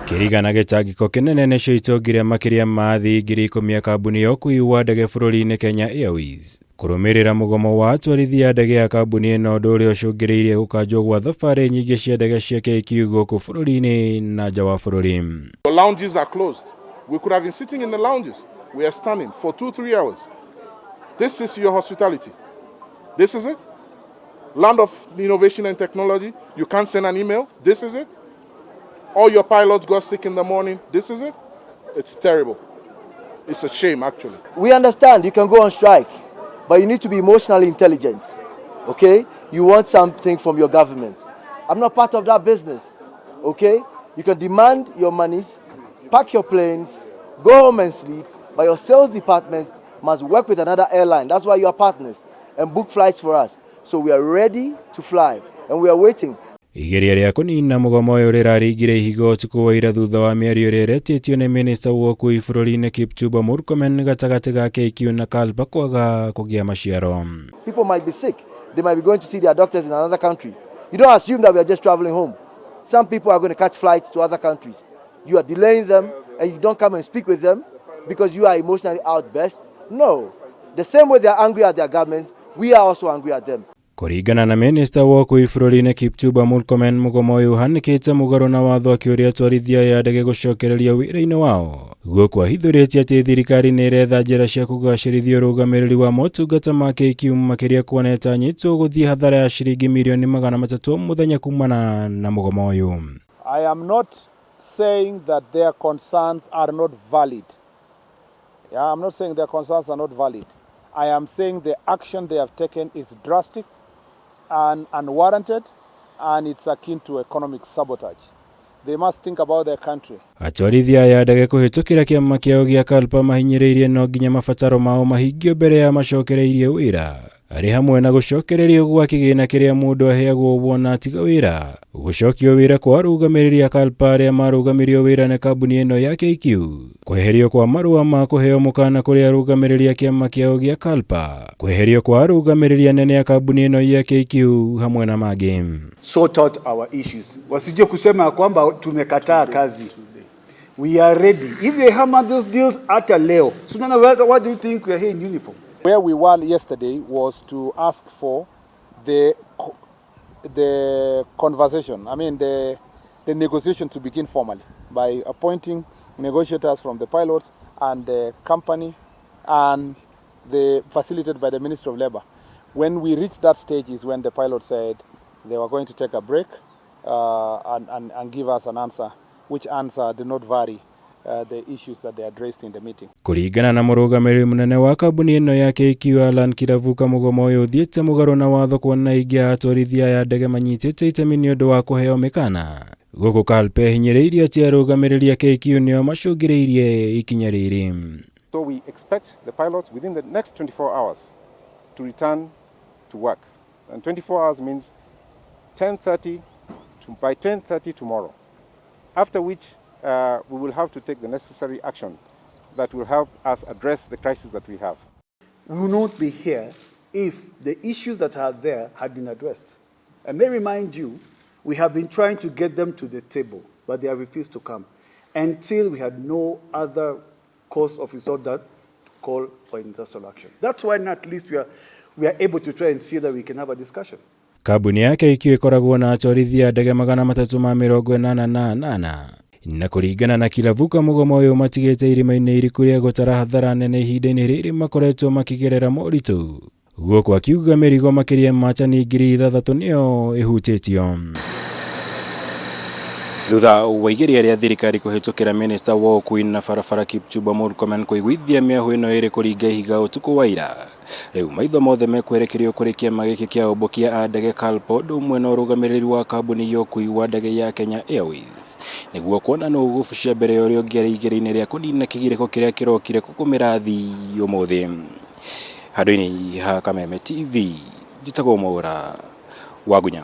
Kĩriga na gĩtangĩko kĩnene nĩcio itũngire makĩria ma athii 10,000 a kambuni ya ũkui wa ndege bũrũri-inĩ Kenya Airways kũrũmĩrĩra mũgomo wa atwarithia a ndege ya kambuni ĩno, ũndũ ũrĩa ũcũngĩrĩirie gũkanjwo gwa thabarĩ nyingĩ cia ndege cia KQ gũkũ bũrũri-inĩ na nja wa bũrũri. The lounges are closed. We could have been sitting in the lounges. We are standing for 2, 3 hours. This is your hospitality. This is it. Land of innovation and technology. You can't send an email. This is it. All your pilots got sick in the morning. This is it. It's terrible. It's a shame, actually. We understand you can go on strike, but you need to be emotionally intelligent. Okay? You want something from your government. I'm not part of that business. Okay? You can demand your monies, pack your planes, go home and sleep, but your sales department must work with another airline. That's why you are partners, and book flights for us. So we are ready to fly and we are waiting. Igeria rĩa kũnina mũgomo ũyũ rĩraringire ihiga ũtukũ wa ira thutha wa mĩario ĩrĩa ĩretĩtio nĩ minista wa ũkui bũrũri-inĩ Kipchumba Murkomen gatagatĩ ga KQ na KALPA kwaga kũgĩa maciaro. People might be sick. They might be going to see their doctors in another country. You don't assume that we are just traveling home. Some people are going to catch flights to other countries. You are delaying them and you don't come and speak with them because you are emotionally outburst. No. The same way they are angry at their governments, we are also angry at them. Kũringana na minista wa ũkui bũrũri-inĩ Kipchumba Murkomen, mũgomo ũyũ ũhanĩkĩte mũgarũ na watho, akĩũria atwarithia aya a ndege gũcokereria wĩra-inĩ wao, gũkũ ahithũrĩtie atĩ thirikari nĩ ĩretha njĩra cia kũgacĩrithia ũrũgamĩrĩri wa motungata ma KQ, makĩria kuona ĩtanyĩtwo gũthiĩ hathara ya ciringi mirioni 300 mũthenya kumana na mũgomo ũyũ. I am not saying that their concerns are not valid. Yeah, I'm not saying their concerns are not valid. I am saying the action they have taken is drastic and unwarranted, and it's akin to economic sabotage. They must think about their country. Atwarithia aya a ndege kũhĩtũkĩra kĩama kĩao gĩa KALPA mahinyĩrĩirie no nginya mabataro mao mahingio mbere ya macokereirie wĩra, arĩ hamwe na gũcokererio gwa kĩgĩna kĩrĩa mũndũ aheagwo wona atiga wĩra, gũcokio wĩra kwa arũgamĩrĩri a KALPA arĩa marũgamirio wĩra nĩ kambuni ĩno ya KQ, kweherio kwa marũa ma kũheo mũkana kũrĩ arũgamĩrĩri a kĩama kĩao gĩa KALPA, kweherio kwa arũgamĩrĩri anene a kambuni ĩno ya KQ, hamwe na mangĩ. Sort out our issues. Wasije kusema ya kwamba tumekataa kazi. We are ready. If they hammer those deals hata leo. So now why do you think we are here in uniform? Where we were yesterday was to ask for the conversation, I mean the negotiation to begin formally by appointing negotiators from the pilots and the company and the facilitated by the Ministry of Labor. When we reached that stage is when the pilot said they were going to take a break and give us an answer, which answer did not vary the issues that they addressed in the meeting. Kũringana na mũrũgamĩrĩri mũnene wa kambuni ĩno ya KQ Alan Kiravuka, mũgomo ũyũ ũthiĩte mũgarũ na watho, kuona aingĩ a atwarithia aya ndege manyitĩte itemi nĩ ũndũ wa kũheo mĩkana, gũkũ KALPA ĩhinyĩrĩirie atĩ arũgamĩrĩri a KQ nĩo macũngĩrĩirie ikinya rĩrĩ. So we expect the pilots within the next 24 hours to return to work. And 24 hours means 10:30 to, by 10:30 tomorrow. After which we will have to take the necessary action that will help us address the crisis that we have. We will not be here if the issues that are there had been addressed. I may remind you, we have been trying to get them to the table, but they have refused to come until we had no other course of resort than to call for industrial action. That's why now at least we are able to try and see that we can have a discussion. Kambuni ya KQ ĩkoragwo na atwarithia a ndege 388, na kũringana na Kiravuka, mũgomo ũyũ matigĩte irima-inĩ iriku rĩa gũtara hathara nene ihinda-inĩ rĩrĩ makoretwo makĩgerera moritũ, gũkũ akiuga mĩrigo makĩria ma tani 6,000 nĩyo ĩhutĩtio thutha wa igeria rĩa thirikari kũhĩtũkĩra minista wa ũkui na barabara Kipchumba Murkomen kũiguithia mĩahũ ĩno ĩrĩ kũringa ihiga ũtukũ wa ira. Rĩu maitho mothe mekwerekerio kũrĩ kĩama gĩkĩ kĩa ũmbũkia a ndege KALPA, ũndũ ũmwe na ũrũgamĩrĩri wa kambuni ya ũkui wa ndege ya Kenya Airways, nĩguo kuona nũ ũgũbucia mbere ya ũrĩa ũngĩ arĩ igeria-inĩ rĩa kũnina kĩgirĩko kĩrĩa kĩrokire kũgũmĩra thĩ ũmũthĩ. Handũ-inĩ ha Kameme TV, njĩtagwo Mwaũra Wagunya.